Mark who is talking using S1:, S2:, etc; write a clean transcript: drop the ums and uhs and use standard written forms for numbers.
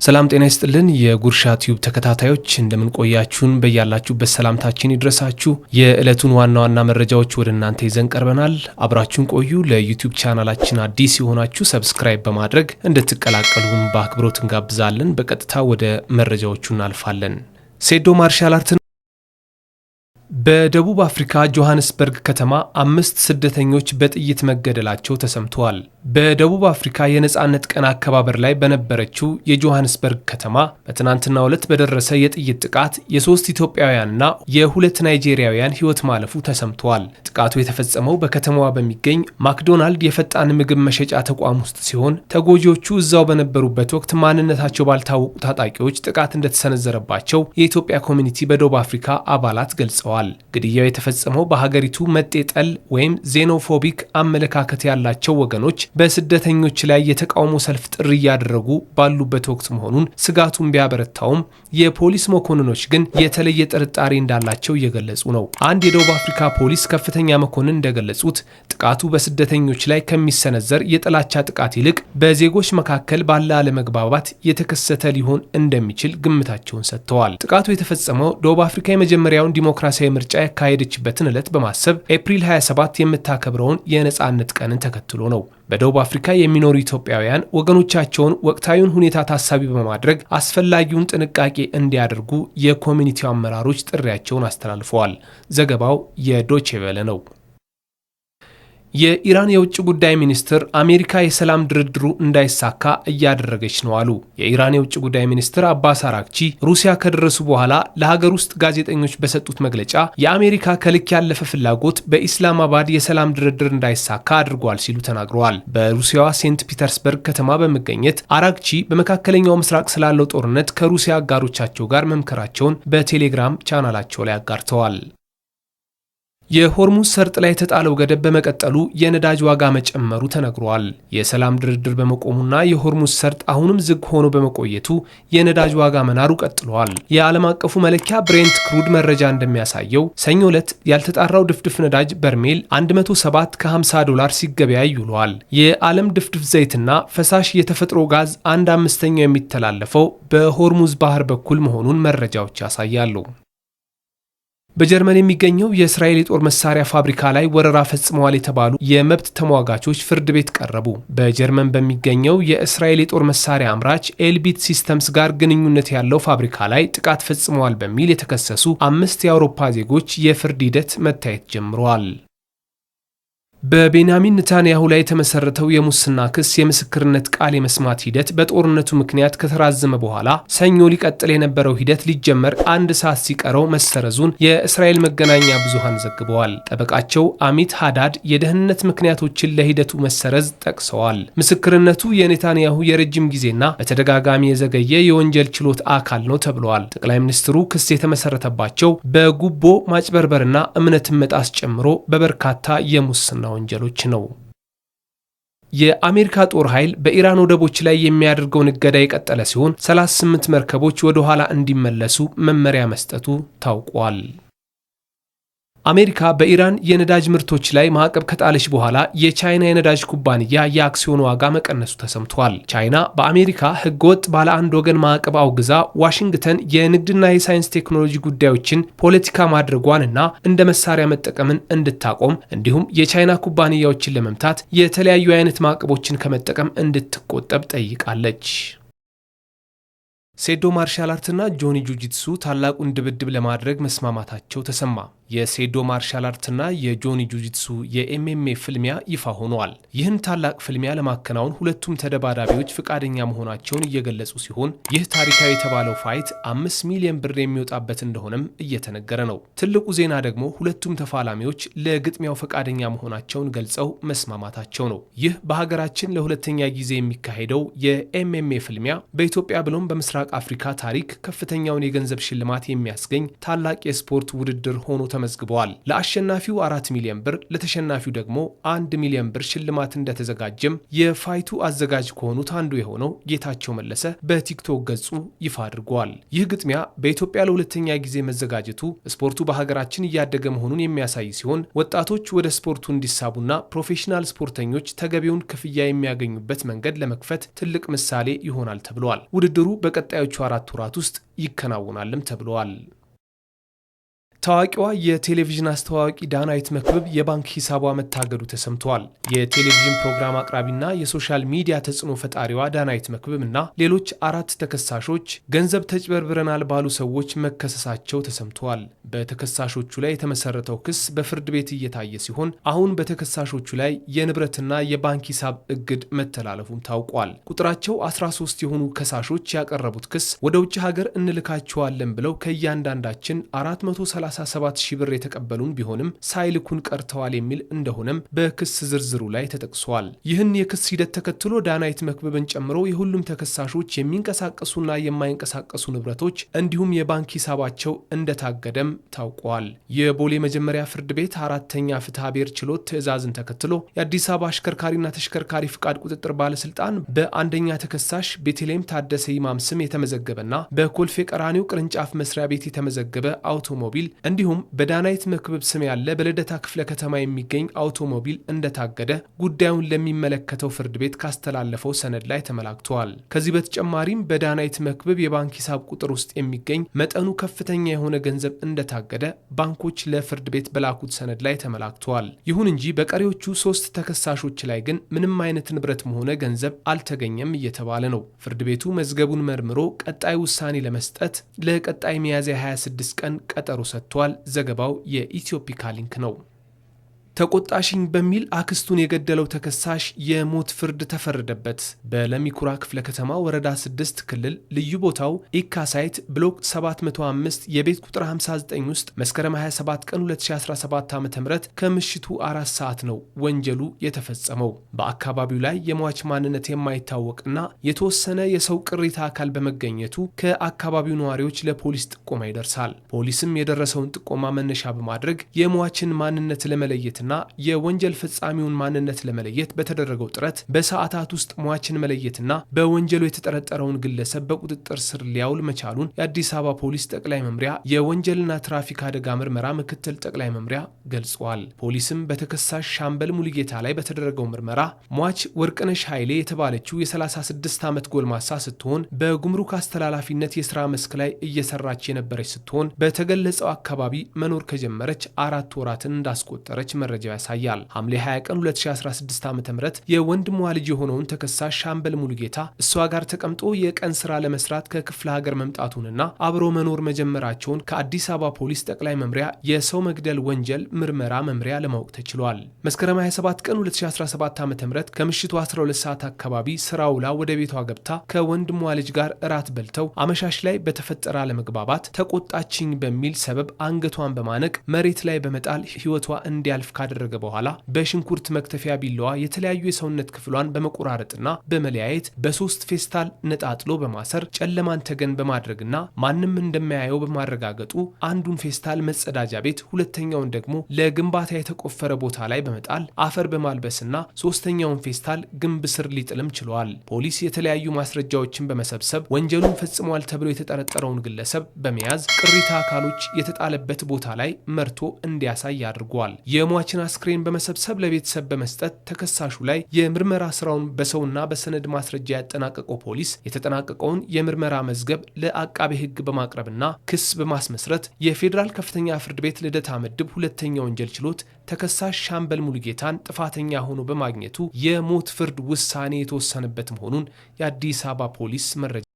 S1: ሰላም ጤና ይስጥልን። የጉርሻ ቲዩብ ተከታታዮች፣ እንደምን ቆያችሁን? በያላችሁበት ሰላምታችን ይድረሳችሁ። የዕለቱን ዋና ዋና መረጃዎች ወደ እናንተ ይዘን ቀርበናል። አብራችሁን ቆዩ። ለ YouTube ቻናላችን አዲስ የሆናችሁ subscribe በማድረግ እንድትቀላቀሉን በአክብሮት እንጋብዛለን። በቀጥታ ወደ መረጃዎቹ እናልፋለን። ሴዶ ማርሻል አርትን በደቡብ አፍሪካ ጆሐንስበርግ ከተማ አምስት ስደተኞች በጥይት መገደላቸው ተሰምተዋል። በደቡብ አፍሪካ የነፃነት ቀን አከባበር ላይ በነበረችው የጆሐንስበርግ ከተማ በትናንትናው ዕለት በደረሰ የጥይት ጥቃት የሶስት ኢትዮጵያውያንና የሁለት ናይጄሪያውያን ሕይወት ማለፉ ተሰምተዋል። ጥቃቱ የተፈጸመው በከተማዋ በሚገኝ ማክዶናልድ የፈጣን ምግብ መሸጫ ተቋም ውስጥ ሲሆን፣ ተጎጂዎቹ እዛው በነበሩበት ወቅት ማንነታቸው ባልታወቁ ታጣቂዎች ጥቃት እንደተሰነዘረባቸው የኢትዮጵያ community በደቡብ አፍሪካ አባላት ገልጸዋል። ግድያው የተፈጸመው በሀገሪቱ መጤ ጠል ወይም xenophobic አመለካከት ያላቸው ወገኖች በስደተኞች ላይ የተቃውሞ ሰልፍ ጥሪ እያደረጉ ባሉበት ወቅት መሆኑን ስጋቱን ቢያበረታውም፣ የፖሊስ መኮንኖች ግን የተለየ ጥርጣሬ እንዳላቸው እየገለጹ ነው። አንድ የደቡብ አፍሪካ ፖሊስ ከፍተኛ መኮንን እንደገለጹት፣ ጥቃቱ በስደተኞች ላይ ከሚሰነዘር የጥላቻ ጥቃት ይልቅ በዜጎች መካከል ባለ አለመግባባት የተከሰተ ሊሆን እንደሚችል ግምታቸውን ሰጥተዋል። ጥቃቱ የተፈጸመው ደቡብ አፍሪካ የመጀመሪያውን ዲሞክራሲያዊ ምርጫ ያካሄደችበትን ዕለት በማሰብ ኤፕሪል 27 የምታከብረውን የነፃነት ቀንን ተከትሎ ነው። በደቡብ አፍሪካ የሚኖሩ ኢትዮጵያውያን ወገኖቻቸውን ወቅታዊውን ሁኔታ ታሳቢ በማድረግ አስፈላጊውን ጥንቃቄ እንዲያደርጉ የ community ው አመራሮች ጥሪያቸውን አስተላልፈዋል። ዘገባው የዶቼ ቬለ ነው። የኢራን የውጭ ጉዳይ ሚኒስትር አሜሪካ የሰላም ድርድሩ እንዳይሳካ እያደረገች ነው አሉ። የኢራን የውጭ ጉዳይ ሚኒስትር አባስ አራግቺ ሩሲያ ከደረሱ በኋላ ለሀገር ውስጥ ጋዜጠኞች በሰጡት መግለጫ፣ የአሜሪካ ከልክ ያለፈ ፍላጎት በኢስላማባድ የሰላም ድርድር እንዳይሳካ አድርጓል ሲሉ ተናግረዋል። በሩሲያዋ ሴንት ፒተርስበርግ ከተማ በመገኘት አራግቺ በመካከለኛው ምስራቅ ስላለው ጦርነት ከሩሲያ አጋሮቻቸው ጋር መምከራቸውን በቴሌግራም ቻናላቸው ላይ አጋርተዋል። የሆርሙዝ ሰርጥ ላይ የተጣለው ገደብ በመቀጠሉ የነዳጅ ዋጋ መጨመሩ ተነግሯል። የሰላም ድርድር በመቆሙና የሆርሙዝ ሰርጥ አሁንም ዝግ ሆኖ በመቆየቱ የነዳጅ ዋጋ መናሩ ቀጥሏል። የዓለም አቀፉ መለኪያ Brent crude መረጃ እንደሚያሳየው፣ ሰኞ ዕለት ያልተጣራው ድፍድፍ ነዳጅ በርሜል 107 ከ50 ዶላር ሲገበያይ ውሏል። የዓለም ድፍድፍ ዘይትና ፈሳሽ የተፈጥሮ ጋዝ አንድ አምስተኛው የሚተላለፈው በሆርሙዝ ባህር በኩል መሆኑን መረጃዎች ያሳያሉ። በጀርመን የሚገኘው የእስራኤል የጦር መሳሪያ ፋብሪካ ላይ ወረራ ፈጽመዋል የተባሉ የመብት ተሟጋቾች ፍርድ ቤት ቀረቡ። በጀርመን በሚገኘው የእስራኤል የጦር መሳሪያ አምራች ኤልቢት ሲስተምስ ጋር ግንኙነት ያለው ፋብሪካ ላይ ጥቃት ፈጽመዋል በሚል የተከሰሱ አምስት የአውሮፓ ዜጎች የፍርድ ሂደት መታየት ጀምረዋል። በቤንያሚን ኔታንያሁ ላይ የተመሰረተው የሙስና ክስ የምስክርነት ቃል የመስማት ሂደት በጦርነቱ ምክንያት ከተራዘመ በኋላ፣ ሰኞ ሊቀጥል የነበረው ሂደት ሊጀመር አንድ ሰዓት ሲቀረው መሰረዙን የእስራኤል መገናኛ ብዙሃን ዘግበዋል። ጠበቃቸው አሚት ሃዳድ የደህንነት ምክንያቶችን ለሂደቱ መሰረዝ ጠቅሰዋል። ምስክርነቱ የኔታንያሁ የረጅም ጊዜና በተደጋጋሚ የዘገየ የወንጀል ችሎት አካል ነው ተብለዋል። ጠቅላይ ሚኒስትሩ ክስ የተመሰረተባቸው በጉቦ ማጭበርበርና እምነትን መጣስ ጨምሮ በበርካታ የሙስና ወንጀሎች ነው። የአሜሪካ ጦር ኃይል በኢራን ወደቦች ላይ የሚያደርገውን እገዳ የቀጠለ ሲሆን፣ 38 መርከቦች ወደ ኋላ እንዲመለሱ መመሪያ መስጠቱ ታውቋል። አሜሪካ በኢራን የነዳጅ ምርቶች ላይ ማዕቀብ ከጣለች በኋላ የቻይና የነዳጅ ኩባንያ የአክሲዮን ዋጋ መቀነሱ ተሰምቷል። ቻይና በአሜሪካ ህገወጥ ባለ አንድ ወገን ማዕቀብ አውግዛ፣ ዋሽንግተን የንግድና የሳይንስ ቴክኖሎጂ ጉዳዮችን ፖለቲካ ማድረጓንና እንደ መሳሪያ መጠቀምን እንድታቆም፣ እንዲሁም የቻይና ኩባንያዎችን ለመምታት የተለያዩ አይነት ማዕቀቦችን ከመጠቀም እንድትቆጠብ ጠይቃለች። ሴዶ ማርሻል አርትና ጆኒ ጁጂትሱ ታላቁን ድብድብ ለማድረግ መስማማታቸው ተሰማ። የሴዶ ማርሻል አርትና የጆኒ ጁጂትሱ የ MMA ፍልሚያ ይፋ ሆኗል። ይህን ታላቅ ፍልሚያ ለማከናወን ሁለቱም ተደባዳቢዎች ፈቃደኛ መሆናቸውን እየገለጹ ሲሆን፣ ይህ ታሪካዊ የተባለው fight 5 ሚሊዮን ብር የሚወጣበት እንደሆነም እየተነገረ ነው። ትልቁ ዜና ደግሞ ሁለቱም ተፋላሚዎች ለግጥሚያው ፈቃደኛ መሆናቸውን ገልጸው መስማማታቸው ነው። ይህ በሀገራችን ለሁለተኛ ጊዜ የሚካሄደው የ MMA ፍልሚያ በኢትዮጵያ ብሎም በምስራቅ አፍሪካ ታሪክ ከፍተኛውን የገንዘብ ሽልማት የሚያስገኝ ታላቅ የስፖርት ውድድር ሆኖ ተመዝግበዋል። ለአሸናፊው 4 ሚሊዮን ብር፣ ለተሸናፊው ደግሞ 1 ሚሊዮን ብር ሽልማት እንደተዘጋጀም የ fight ኡ አዘጋጅ ከሆኑት አንዱ የሆነው ጌታቸው መለሰ በቲክቶክ ገጹ ይፋ አድርጓል። ይህ ግጥሚያ በኢትዮጵያ ለሁለተኛ ጊዜ መዘጋጀቱ ስፖርቱ በሀገራችን እያደገ መሆኑን የሚያሳይ ሲሆን ወጣቶች ወደ ስፖርቱ እንዲሳቡና ፕሮፌሽናል ስፖርተኞች ተገቢውን ክፍያ የሚያገኙበት መንገድ ለመክፈት ትልቅ ምሳሌ ይሆናል ተብሏል። ውድድሩ በቀጣዮቹ 4 ወራት ውስጥ ይከናወናልም ተብሏል። ታዋቂዋ የቴሌቪዥን አስተዋዋቂ ዳናይት መክብብ የባንክ ሂሳቧ መታገዱ ተሰምቷል። የቴሌቪዥን ፕሮግራም አቅራቢና የ social media ተጽዕኖ ፈጣሪዋ ዳናይት መክብብ እና ሌሎች 4 ተከሳሾች ገንዘብ ተጭበርብረናል ባሉ ሰዎች መከሰሳቸው ተሰምቷል። በተከሳሾቹ ላይ የተመሰረተው ክስ በፍርድ ቤት እየታየ ሲሆን አሁን በተከሳሾቹ ላይ የንብረትና የባንክ ሂሳብ እግድ መተላለፉም ታውቋል። ቁጥራቸው 13 የሆኑ ከሳሾች ያቀረቡት ክስ ወደ ውጭ ሀገር እንልካቸዋለን ብለው ከእያንዳንዳችን 437 ሺህ ብር የተቀበሉን ቢሆንም ሳይልኩን ቀርተዋል የሚል እንደሆነም በክስ ዝርዝሩ ላይ ተጠቅሷል። ይህን የክስ ሂደት ተከትሎ ዳናይት መክብብን ጨምሮ የሁሉም ተከሳሾች የሚንቀሳቀሱና የማይንቀሳቀሱ ንብረቶች እንዲሁም የባንክ ሂሳባቸው እንደታገደም ታውቋል። የቦሌ መጀመሪያ ፍርድ ቤት 4ኛ ፍትሐ ብሔር ችሎት ትዕዛዝን ተከትሎ የአዲስ አበባ አሽከርካሪና ተሽከርካሪ ፍቃድ ቁጥጥር ባለስልጣን በአንደኛ ተከሳሽ ቤተልሔም ታደሰ ይማም ስም የተመዘገበና በኮልፌ ቀራኒው ቅርንጫፍ መስሪያ ቤት የተመዘገበ አውቶሞቢል እንዲሁም በዳናይት መክብብ ስም ያለ በልደታ ክፍለ ከተማ የሚገኝ አውቶሞቢል እንደታገደ ጉዳዩን ለሚመለከተው ፍርድ ቤት ካስተላለፈው ሰነድ ላይ ተመላክቷል። ከዚህ በተጨማሪም በዳናይት መክብብ የባንክ ሂሳብ ቁጥር ውስጥ የሚገኝ መጠኑ ከፍተኛ የሆነ ገንዘብ እንደታገደ ባንኮች ለፍርድ ቤት በላኩት ሰነድ ላይ ተመላክቷል። ይሁን እንጂ በቀሪዎቹ 3 ተከሳሾች ላይ ግን ምንም አይነት ንብረትም ሆነ ገንዘብ አልተገኘም እየተባለ ነው። ፍርድ ቤቱ መዝገቡን መርምሮ ቀጣይ ውሳኔ ለመስጠት ለቀጣይ ሚያዝያ 26 ቀን ቀጠሮ ሰጥቷል። ዘገባው የኢትዮፒካ ሊንክ ነው። ተቆጣሽኝ በሚል አክስቱን የገደለው ተከሳሽ የሞት ፍርድ ተፈረደበት። በለሚኩራ ክፍለ ከተማ ወረዳ 6 ክልል ልዩ ቦታው ኢካ site ብሎክ 705 የቤት ቁጥር 59 ውስጥ መስከረም 27 ቀን 2017 ዓ.ም ከምሽቱ 4 ሰዓት ነው ወንጀሉ የተፈጸመው። በአካባቢው ላይ የሟች ማንነት የማይታወቅና የተወሰነ የሰው ቅሪተ አካል በመገኘቱ ከአካባቢው ነዋሪዎች ለፖሊስ ጥቆማ ይደርሳል። ፖሊስም የደረሰውን ጥቆማ መነሻ በማድረግ የሟችን ማንነት ለመለየት ና የወንጀል ፈጻሚውን ማንነት ለመለየት በተደረገው ጥረት በሰዓታት ውስጥ ሟችን መለየትና በወንጀሉ የተጠረጠረውን ግለሰብ በቁጥጥር ስር ሊያውል መቻሉን የአዲስ አበባ ፖሊስ ጠቅላይ መምሪያ የወንጀልና ትራፊክ አደጋ ምርመራ ምክትል ጠቅላይ መምሪያ ገልጿል። ፖሊስም በተከሳሽ ሻምበል ሙሉጌታ ላይ በተደረገው ምርመራ ሟች ወርቅነሽ ኃይሌ የተባለችው የ36 ዓመት ጎልማሳ ስትሆን በጉምሩክ አስተላላፊነት የስራ መስክ ላይ እየሰራች የነበረች ስትሆን በተገለጸው አካባቢ መኖር ከጀመረች 4 ወራትን እንዳስቆጠረች መረጃው ያሳያል። ሐምሌ 20 ቀን 2016 ዓ.ም የወንድሟ ልጅ የሆነውን ተከሳሽ ሻምበል ሙሉጌታ እሷ ጋር ተቀምጦ የቀን ስራ ለመስራት ከክፍለ ሀገር መምጣቱንና አብሮ መኖር መጀመራቸውን ከአዲስ አበባ ፖሊስ ጠቅላይ መምሪያ የሰው መግደል ወንጀል ምርመራ መምሪያ ለማወቅ ተችሏል። መስከረም 27 ቀን 2017 ዓ.ም ከምሽቱ 12 ሰዓት አካባቢ ስራ ውላ ወደ ቤቷ ገብታ ከወንድሟ ልጅ ጋር እራት በልተው አመሻሽ ላይ በተፈጠረ አለመግባባት ተቆጣችኝ በሚል ሰበብ አንገቷን በማነቅ መሬት ላይ በመጣል ህይወቷ እንዲያልፍ ካደረገ በኋላ በሽንኩርት መክተፊያ ቢላዋ የተለያዩ የሰውነት ክፍሏን በመቆራረጥና በመለያየት በ3 ፌስታል ነጣጥሎ በማሰር ጨለማን ተገን በማድረግና ማንም እንደማያየው በማረጋገጡ አንዱን ፌስታል መጸዳጃ ቤት፣ ሁለተኛውን ደግሞ ለግንባታ የተቆፈረ ቦታ ላይ በመጣል አፈር በማልበስና ሶስተኛውን ፌስታል ግንብ ስር ሊጥልም ችሏል። ፖሊስ የተለያዩ ማስረጃዎችን በመሰብሰብ ወንጀሉን ፈጽሟል ተብሎ የተጠረጠረውን ግለሰብ በመያዝ ቅሪተ አካሎች የተጣለበት ቦታ ላይ መርቶ እንዲያሳይ አድርጓል። የሟችን አስክሬን በመሰብሰብ ለቤተሰብ በመስጠት ተከሳሹ ላይ የምርመራ ስራውን በሰውና በሰነድ ማስረጃ ያጠናቀቀው ፖሊስ የተጠናቀቀውን የምርመራ መዝገብ ለአቃቤ ሕግ በማቅረብና ክስ በማስመስረት የፌዴራል ከፍተኛ ፍርድ ቤት ልደታ ምድብ ሁለተኛ ወንጀል ችሎት ተከሳሽ ሻምበል ሙሉጌታን ጥፋተኛ ሆኖ በማግኘቱ የሞት ፍርድ ውሳኔ የተወሰነበት መሆኑን የአዲስ አበባ ፖሊስ መረጃ